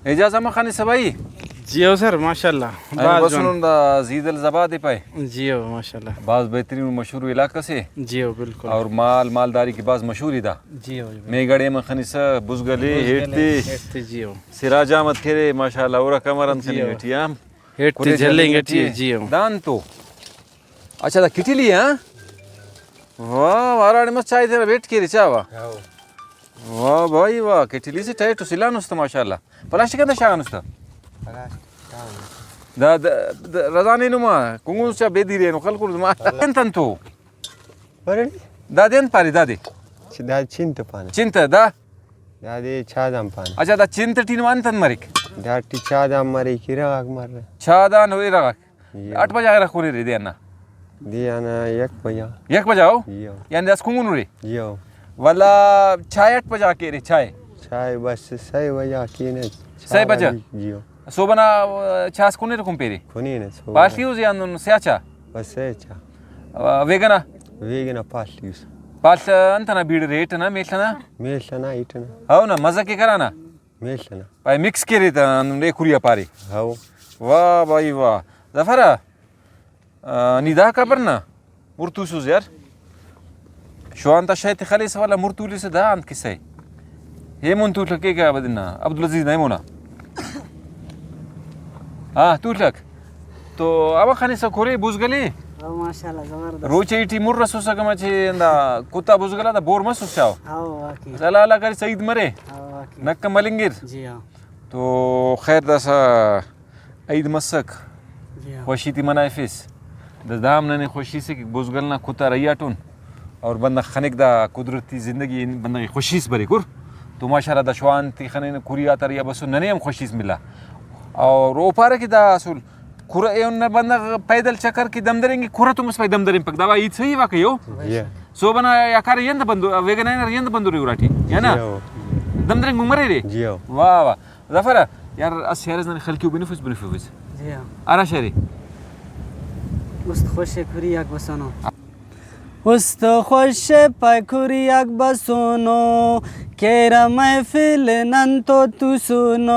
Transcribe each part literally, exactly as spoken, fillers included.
اعجاز، امر خنسہ بھائی؟ جی ہو سر، ماشاءاللہ۔ اینو بھاز بسنن جوان۔ دا زیدل زباد ءِ پائے۔ جی ہو، ماشاءاللہ۔ بھاز بہترین و مشہور علاقہ سے۔ جی ہو، بالکل۔ اور مال مالداری کہ بھاز مشہور ءِ دا۔ جی ہو، جی ہو۔ میگڑے من خنسہ بزگلے، بزگلے، ہیٹ تے۔ ہیٹ تے، جی ہو۔ سراج احمد کھیرے، ماشاءاللہ، اورا کمر انت جی خننگ ہو۔ ٹی ہم۔ ہیٹ تے کریٹہ جھلینگ ٹی، جی ہو۔ دان تو۔ اچھا، دا کٹلی، ہاں؟ واہ، واہ، ہراڑے مس چائے تینا ویٹ کیرے چا، واہ۔ ہاؤ۔ واہ بھائی واہ، کٹلی سے ٹائٹ و سلان است ماشاءاللہ۔ پلاسٹک اندا شاغان است؟ پلاسٹک شاغان است۔ دا، دا، دا رضا نے نما، کنگو چا بے دیرے نو خلکو ما۔ اللہ۔ انت انتو؟ برنی؟ دا دے انت پارے، دا دے؟ چ-، دا چنت پانہ۔ چنت، دا؟ دادے چادان پانہ۔ اچھا، دا چنت ٹی نما انت انت مریک؟ دا ٹی چادان مریک، ارغاک مرہ۔ چادان و ارغاک۔ یا۔ اٹ بجا ارغ کنے رے دے انا؟ دے انا یک بجا۔ یک بجا ہو؟ یا۔ یعنی داس کنگنو رے؟ یا۔ ولا چائے اٹ بجا کیرے چائے؟ چائے بس سئے بجا کینہ۔ سئے بجا؟ جی ہو۔ صوبہ نا، آ، چاس کنیرے کن پیرے؟ کنینہ صوبہ نا۔ پاڷی او زیان دن سیا چا؟ بس سیا چا۔ آ، ویگنا؟ ویگنا پاڷی اس۔ پاڷ انت ئنا بیڑ ریٹ ئنا، میڷ ئنا؟ میڷ ئنا، ایٹ ئنا۔ ہو نا، مزہ کے کرانا؟ میڷ ئنا۔ پائے مکس کیرے تا ہندن ڈے کھریا پارے۔ ہو۔ واہ بھائی واہ۔ ظفر آ، آ، نی دا خبر نا؟ مر توسس یار۔ شوان تا شے تے خلیسہ والا مر تولیسہ دا انت کسہ ءِ؟ ایمون تولک کیک آ بدن نا، عبدالعزیز نا ایمون آ۔ ہاں، تولک۔ تو اوخ خنسہ کھرے بزگلے؟ او ماشاءاللہ، زبردست۔ روچہ ٹی مر رسوسہ کما چے ہندا کتا بزگلا دا بور مسس چاو۔ او واقعی۔ اللہ اللہ کرے سعید مرے۔ او واقعی۔ نکہ ملنگر۔ جی ہاں۔ تو خیر داسہ عید مسک، جی ہاں۔ خوشی تے منائفس۔ دا، دا ہم ننے خوشی سے کہ بزگل نا کتا رہی آٹون اور بندغ خنک دا قدرتی زندگی بندغ خوشی سے بریک اور تو ماشاءاللہ دا شوان تے خنین کری آتا رہی آ بسو ننے ہم خوشی سے ملا۔ اور او پارہ کہ دا اصل کھرہ ایہن نا بندغ پیدل چکر کہ دم درینگے، کھرہ تو مس پائے دم درینپک، دا وا ہیت صحیح واقعی ہو؟ جی۔ صوبہ نا یا کارے یند بندو، ویگن آئنر یند بندو رے اراٹی، یا نا؟ جی ہو۔ دم درینگ مریرے؟ جی ہو۔ واہ واہ۔ ظفر، یار، اس شعر اس ننے خلقی و بنفس، بنفس۔ جی ہاں۔ ہرا شعر ءِ؟ است خوش کھری آک بسونو۔ است خوش پائے کھری آک بسونو، کیرہ محفل نن تو توسونو۔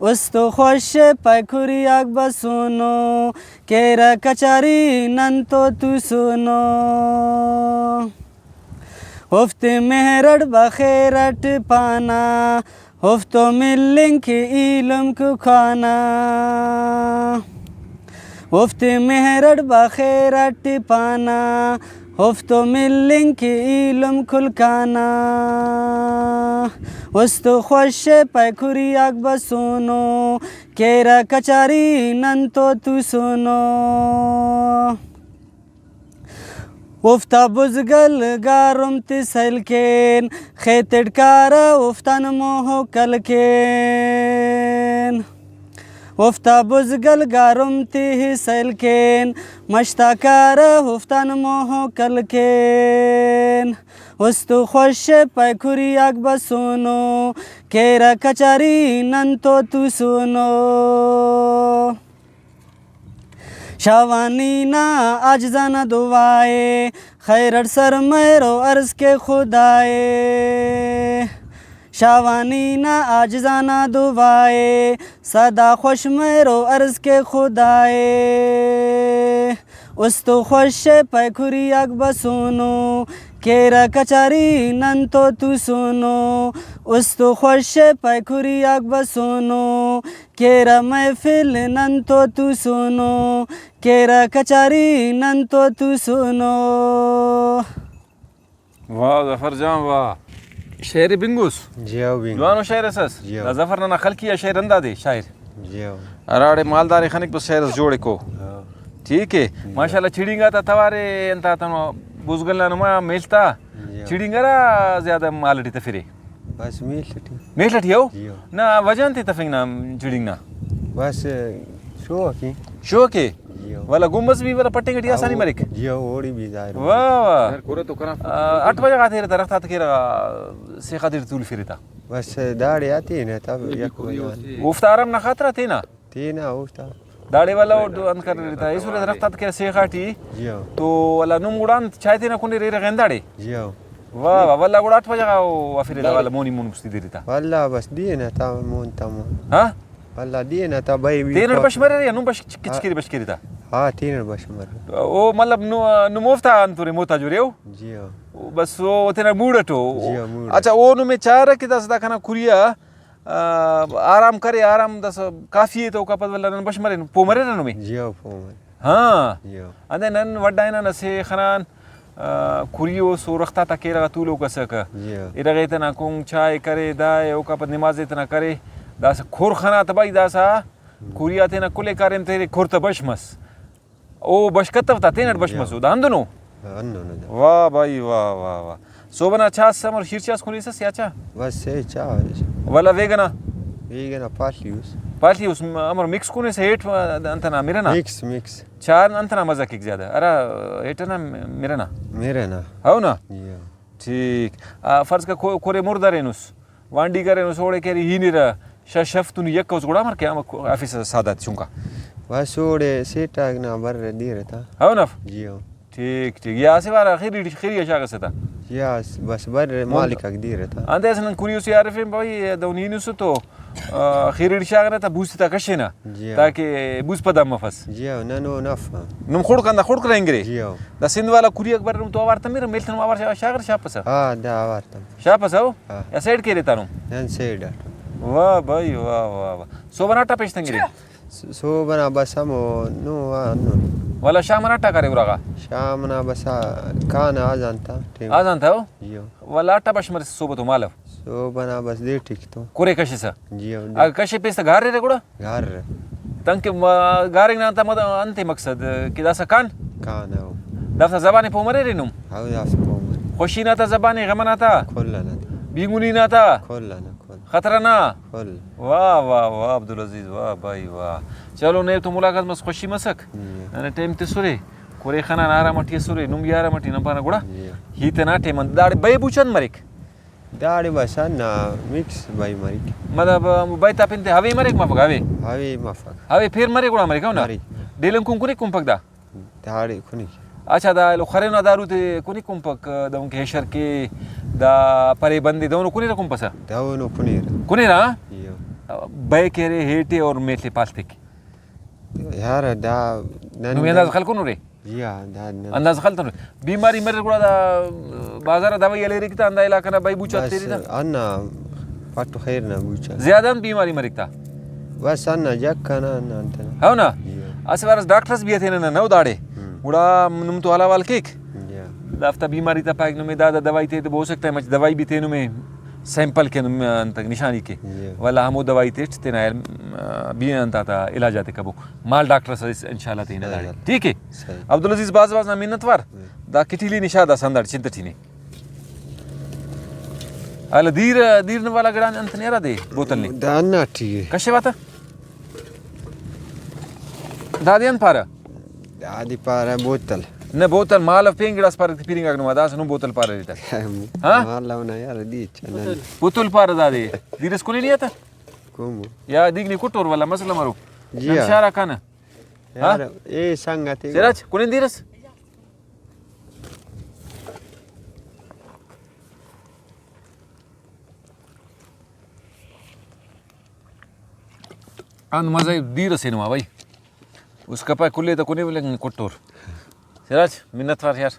است خوش پائے کھری آک بسونو، کیرہ کچاری نن تو توسونو۔ اوفتے مہر اٹ بخیر اٹ پانہ، اوفتو ملنگ کہ ایلم کھانا۔ اوفتے مہر اٹ بخیر اٹ پانا، اوفتو ملنگ کہ ایلم کھلکانا۔ است خوش پائے کھری آک بسونو، کیرہ کچاری نن تو توسونو۔ اوفتا بزگل گارم تے سیل کین، خیتڑ کارہ اوفتان موہو کل کین۔ اوفتا بزگل گارم تے سیل کین، مشتا کارہ اوفتان موہو کل کین۔ است خوش پائے کھری آک بسونو، کیرہ کچاری نن تو توسونو۔ شاوانی نا عاجزانہ دعا ءِ، خیر اٹ سر مریرو عرض کے خدا ءِ۔ شاوانی نا عاجزانہ دعا ءِ، سدا خوش مریرو عرض کے خدا ءِ۔ است خوش پائے کھری آک بسونو، کیرہ کچاری نن تو توسونو۔ است خوش پائے کھری آک بسونو، کیرہ محفل نن تو توسونو، کیرہ کچاری نن تو توسونو۔ واہ ظفر جان واہ، شعر بنگوس۔ جی ہو بنگوس۔ جوانو شعر اس اس۔ جی ہو۔ دا ظفر ننا خلقی آ شعر ہندادے شاعر۔ جی ہو۔ ہراڑے مالدار ءِ خنک بس شعر اس جوڑ کو۔ ہاں۔ ٹھیک ہے۔ جی ہو۔ ماشاءاللہ چڑینگا تا توارے انت آتنو بزگل نا نما میل تا۔ جی ہو۔ چڑینگ ہرا زیادہ مال ٹی تفرے؟ بس میل ٹی۔ میل ٹی ہو؟ جی ہو۔ نا، وجہ انت تفنگ نا چڑینگ نا؟ بس شوق ءِ۔ شوق ءِ؟ جی ہو۔ ولا گمبز بھی ولا پٹنگ ٹی آسانی ہاں، مریک؟ جی ہو، اوڑی بھی ظاہر۔ واہ واہ۔ یار، کھرہ تو کنا آ، اٹ بجہ غاتیرہ درخت آتکیرہ، سیخا دیر تول فیرتا۔ بس داڑے آتے نا تب یک بجہ۔ اوفتا آرام نا خاطرہ تینا؟ تینا اوفتا۔ داڑے والا او دو انت کریرہ تا، ایسرہ درخت آتکیرہ سیخا ٹی۔ جی ہو۔ تو ولا نم گڑا انت چائے تینا کنڈ ریرہ غنداڑے؟ جی ہو۔ واہ واہ، ولدا گڑا اٹ بجہ غا او ہرفرے دا ولدا۔ ولدا مونی مون مستی دیرے تا۔ ولدا بس دے نا تا مون تا مون۔ ہاں؟ ولدا دے نا تا بھئی وی تینٹ پاس۔ بش مریرے یا نم بش چ-، کچ کیرے بش کیرے تا؟ ہاں، تینٹ بش مریرے۔ او مطلب نو-، نم اوفتا انتورے محتاج ارے او؟ جی ہاں۔ بس او تینا موڈ اٹو۔ جی ہاں، موڈ اچھا، اٹ۔ او نمے چارہ کہ داسہ دا کنا کھری آ، آ، آرام کرے، آرام داسہ کافی ءِ تو اوکا پد ولدا نن بش مرین، پہہ مریرہ نمے؟ جی ہاں، پہہ مرے۔ ہاں۔ جی ہاں۔ انتئے نن وڈا ہنان اسہ خنان، آ، کھری او سورخ تا تا کیرغ آ تولوک اسکہ۔ جی ہاں۔ ارغ ءِ تینا کنگ چائے کرے، دا ءِ اوکا پد نماز ءِ تینا کرے۔ داسہ کھر خنا تہ بھئی داسہ کھری آ تینا کل ءِ کاریم تیرے، کھر تہ بش مس۔ او بش کتو تا، تینٹ بش جی۔ مسو، دا ہندنو؟ ہاں، ہندنو دا۔ واہ بھائی، واہ، واہ، واہ۔ صوب ئنا چاء اس امر شیر چاء اس کُنیسس یا چاء؟ بس اے چاء اس۔ ولدا ویگ ئنا؟ ویگ ئنا پاڷی اس۔ پاڷی اس، م-، امر مکس کُنیسہ ہیٹ، انت ئنا، مر ئنا؟ مکس، مکس۔ چاء انت ئنا مزہ کیک زیادہ؟ ہرا ہیٹ ئنا، مر ئنا؟ مر ئنا۔ ہو نا؟ جی ہاں۔ ٹھیک۔ آ، فرض کر کھو-، کھرے مر درینس۔ وانڈی کرینس، اوڑے کہ ارے ہینرہ، شش ہفتونی یک اس گڑا امر کہ ہم آفس سادات چنکا۔ بس اوڑے سیٹ آک نا بر دیر تا۔ ہو نا؟ جی ہو۔ ٹھیک، ٹھیک۔ یا اسہ وار خیری، خیری آ شاغسہ تا؟ یا اس-، بس بر مالک آک دیر تا۔ انتئے اسہ نن کھری اسے آ ہرفین بھائی، دہن ہینسہ تو، آ، خیری ٹی شاغنہ تا بوس تا کشینہ، جی ہو۔ تاکہ بوس پدا مفس۔ جی ہو، نن او نفا۔ نم خڑک اندا خڑک رہینگرے۔ جی ہو۔ دا سندھ والا کھری آک بر نم تو اوار تمرہ، میل تہ نم اوار شا-، شاغر شاپسہ؟ ہاں، دا اوار تم۔ شاپسہ او؟ ہاں۔ یا سیڈ کیرے تا نم؟ نن سیڈ اٹ۔ واہ بھائی، واہ، واہ، واہ۔ صوب ئنا اٹ آ پیش تنگرے؟ س-، صوب ئنا بس ہمو نو آ ہندن۔ ولدا شام ئنا اٹ آ کرے اراغا؟ شام ئنا بس آ کانہ آزان تا ٹائم۔ آزان تا او؟ جی ہو۔ ولدا اٹ آ بش مرسہ صوب تو مالو؟ صوب ئنا بس دے ٹک تو۔ کھرے کشسہ؟ جی ہو، دے۔ اگہ کشفیس تہ گھاریرہ گڑا؟ گھاریرہ۔ تنکہ ما-، گھارنگ نا انت مد-، انتے مقصد کہ داسہ کان؟ کان، ہو۔ دافتا زبان ءِ پہہ مریرے نم؟ ہو، دافتا پہہ مریرہ۔ خوشی نا تا زبان ءِ، غم ئنا تا؟ کل ئنا تا۔ بینگنی نا تا؟ کل ئنا، کل۔ خطرہ نا؟ کل۔ واہ، واہ، واہ، عبدالعزیز، واہ بھائی، واہ۔ چلو، نے تو ملاقات مس، خوشی مسک۔ جی۔ ننے ٹائم تسرے، کھرے خنان آرام ٹی اسرے، نم بھی آرام ٹی، نن پانہ گڑا۔ جی۔ ہیت ئنا ٹائم آن داڑے بئے بوچ انت مریک؟ داڑے بس ہندا مکس بئے مریک۔ مطلب، بئے تا پن تے ہوے مریک مفک، ہوے؟ ہوے مفک۔ ہوے پھیر مریک گڑا مریک، ہو نا؟ مریک۔ ڈیلم کن کنیک کمپک دا؟ داڑے کنیک۔ اچھا، دا ایلو خرے نا دارو تے کنیک کمپک، دہنکہ ہشر کے، دا پرے بندے دہنو کنیرہ کمپسہ؟ دہنو کنیرہ۔ کنیرہ، ہاں؟ ایہو۔ بئے کہ ارے ہیٹے اور میل تے پال تیک۔ یار، دا نن نمے اندازہ خلکنورے؟ جی ہاں، دا نن۔ اندازہ خلتنورے۔ بیماری مریر گڑا دا بازار آ دوائی ہلیرک تا، ہندا علاقہ نا بھئی بوچ آ بس تیرے تا؟ ہندا پٹ و خیر نا بوچ آ۔ زیادہ انت بیماری مریک تا؟ بس ہندا جک ئنا، ہندا انت ئنا۔ ہو نا؟ جی ہاں۔ اسہ وارس ڈاکٹر ئس بھی ہتینہ نن، ہو داڑے۔ ہم۔ گڑا نم تو حال احوال کیک۔ جی ہاں۔ دافتا بیماری تا پائک نمے دا دا دوائی تے، تو بہہ سکتا ہے مچ دوائی بھی تے نمے سیمپل کے نم انت نشانی کے۔ جی۔ ولدا ہمو دوائی تیٹ تینا علم، آ، بھی انت آتا علاج آتے کبو۔ مال ڈاکٹر ئس ان شاء اللہ تینا داڑے۔ صحیح۔ ٹھیک ہے؟ صحیح۔ عبدالعزیز باز باز نا منت وار۔ ہم۔ دا کٹیلی نشا دا سنداڑ چنت ٹی نے۔ الا دیر، دیر والا گڑا انت نے ہرا دے بوتل نے؟ دا ہندا ٹی اے۔ کشے واتا؟ دادے انت پارہ؟ دادے پارہ بوتل۔ نہ، بوتل مالو پین گڑاس پارہ، پیرنگ آک نما داسہ نم بوتل پارہ ریتہ۔ ہاں؟ مالو نا یار، دی چنن۔ پتل پارہ دادے۔ دیرس کنے نی آتا؟ کومو۔ یا دیگ نی کٹور والا مسئلہ مرو۔ جی نن ہاں۔ شارا کانہ۔ یار، ہاں؟ اے سنگت اے۔ سراج، کنے دیرس؟ انت مزہ دیر ئسے نما بھائی۔ اس کپہ کلے تہ کنے ولے کٹور۔ سراج، منت وار یار۔